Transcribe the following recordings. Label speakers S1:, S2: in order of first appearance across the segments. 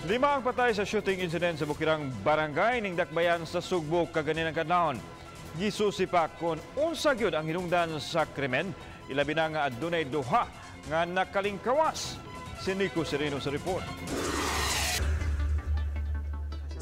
S1: Lima ang patay sa shooting incident sa Bukirang Barangay ning Dakbayan sa Sugbo kaganinang kadlawon. Gisusi pa kung unsa gyud ang hinungdan sa krimen, ilabi na nga adunay duha nga nakalingkawas. Si Nico Sereno sa report.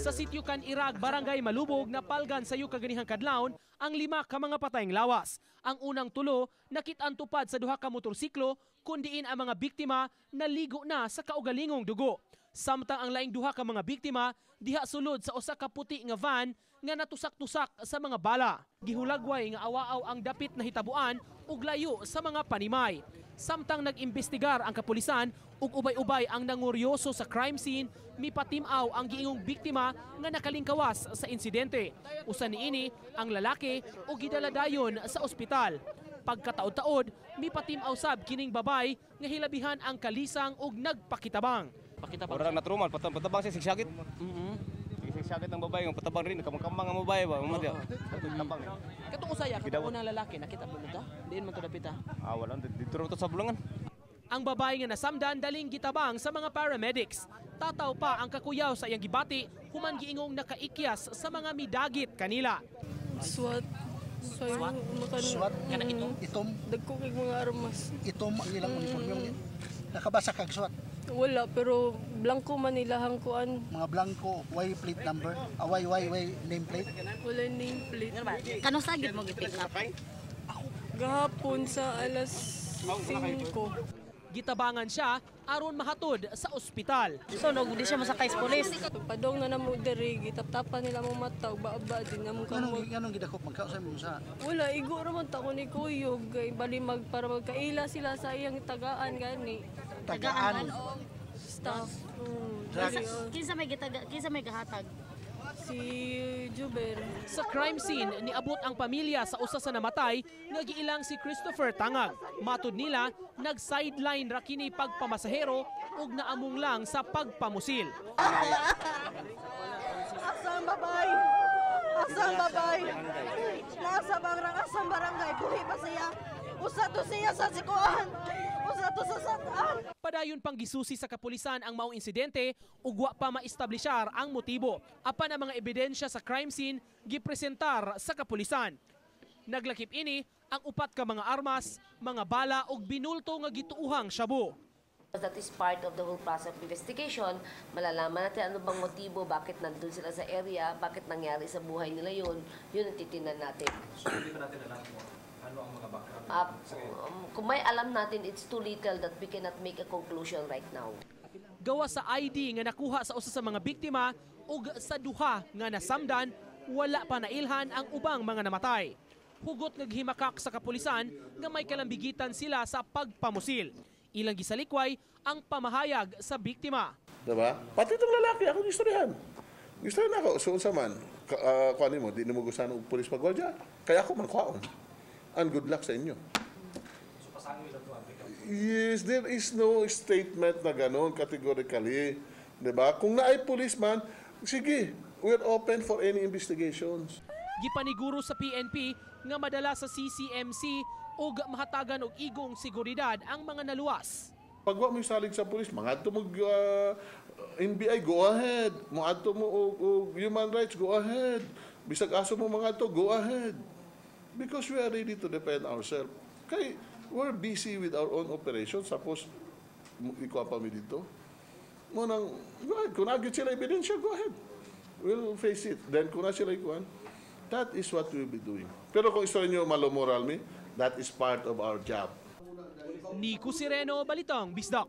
S2: Sa sitio kan Irag, Barangay Malubog, napalgan sa kaganihang kadlawon ang lima ka mga patayng lawas. Ang unang tulo nakit-an tupad sa duha ka motorsiklo kun diin ang mga biktima naligo na sa kaugalingong dugo. Samtang ang laing duha ka mga biktima diha sulod sa usa ka puti nga van nga natusak-tusak sa mga bala. Gihulagway nga awaaw ang dapit na hitabuan ug layo sa mga panimay. Samtang nag-imbestigar ang kapulisan ug ubay-ubay ang nanguryoso sa crime scene, mipatim-aw ang giingong biktima nga nakalingkawas sa insidente. Usa niini ang lalaki ug gidala dayon sa ospital. Pagkataod-taod, mipatim-aw sab kining babay nga hilabihan ang kalisang ug nagpakitabang.
S3: Pakitabang. Ora na truman, patabang siya sigsagit. Sigsagit ang babae, ang patabang rin, kamang-kamang ang babae ba, mamad. Tabang.
S4: Katong usaya, katong unang lalaki, nakita mo to? Diin man to dapita.
S3: Ah, wala, dito to sa bulungan.
S2: Ang babae nga nasamdan daling gitabang sa mga paramedics. Tataw pa ang kakuyaw sa iyang gibati human giingong nakaikyas sa mga midagit kanila.
S5: SWAT. SWAT?
S6: SWAT?
S4: Kana itom?
S6: Itom?
S5: Dagko kay mga armas.
S6: Itom ang ilang uniforme. Nakabasa kag SWAT?
S5: Wala, pero blanco man ilahang kuan.
S6: Mga blanco, Y plate number, ah, Y, Y, Y name plate?
S5: Wala name plate.
S7: Kano sa gid mo gi-pick up?
S5: Gahapon sa alas 5.
S2: Gitabangan siya aron mahatod sa ospital.
S7: So no, di siya mosakay sa pulis.
S5: Pagpadong na namo diri, gitaptapan nila mo mata ug baaba din namo
S6: Anong,
S5: kamot.
S6: anong gidakop? Magkausay mo sa?
S5: Wala, igo ra man ta ko ni Kuyog. Kay bali mag para magkaila sila sa iyang tagaan gani.
S6: Tagaan.
S5: Staff.
S6: Drugs.
S5: Diri, oh.
S7: Kinsa may gitaga, kinsa may gahatag?
S5: Si Juber.
S2: Sa crime scene, niabot ang pamilya sa usa sa namatay nga giilang si Christopher Tangag. Matud nila, nag-sideline ra kini pagpamasahero ug naamong lang sa pagpamusil.
S8: Asang babay? Asang babay? Nasa barang, asang barangay, buhi pa siya. Usa to siya sa sikuan. Usa to sa sataan.
S2: Padayon pang gisusi sa kapulisan ang maong insidente ug wa pa maestablishar ang motibo. Apan ang mga ebidensya sa crime scene gipresentar sa kapulisan. Naglakip ini ang upat ka mga armas, mga bala ug binulto nga gituuhang shabu.
S9: That is part of the whole process of investigation. Malalaman natin ano bang motibo, bakit nandun sila sa area, bakit nangyari sa buhay nila yun. Yun ang titingnan natin.
S10: So hindi pa natin alam kung ano ang mga background.
S9: Kung may alam natin, it's too little that we cannot make a conclusion right now.
S2: Gawa sa ID nga nakuha sa usa sa mga biktima ug sa duha nga nasamdan, wala pa nailhan ang ubang mga namatay. Hugot nga gihimakak sa kapulisan nga may kalambigitan sila sa pagpamusil. Ilang gisalikway ang pamahayag sa biktima.
S11: Diba? Pati itong lalaki, ako gistoryahan. Gistoryahan ako. So, unsa man, kuha mo, di mo gusto og pulis pagwardya. Kaya ako man kuhaon. And good luck sa inyo. Yes, there is no statement na gano'n categorically. Diba? Kung naay policeman, sige, we're open for any investigations.
S2: Gipaniguro sa PNP nga madala sa CCMC ug mahatagan og igong seguridad ang mga naluwas.
S11: Pag wa mo salig sa pulis, mangadto mo NBI, go ahead. Moadto mo og human rights, go ahead. Bisag aso mo mangadto, go ahead. Because we are ready to defend ourselves. Kay we're busy with our own operations, tapos ikuha pa mi dito. Mo nang, go ahead. Kung naa gyud sila ebidensya, go ahead. We'll face it. Then kung naa sila ikuan, that is what we'll be doing. Pero kung istorya nyo malomoral mi, that is part of our job.
S2: Nico Sireno, Balitang Bisdak.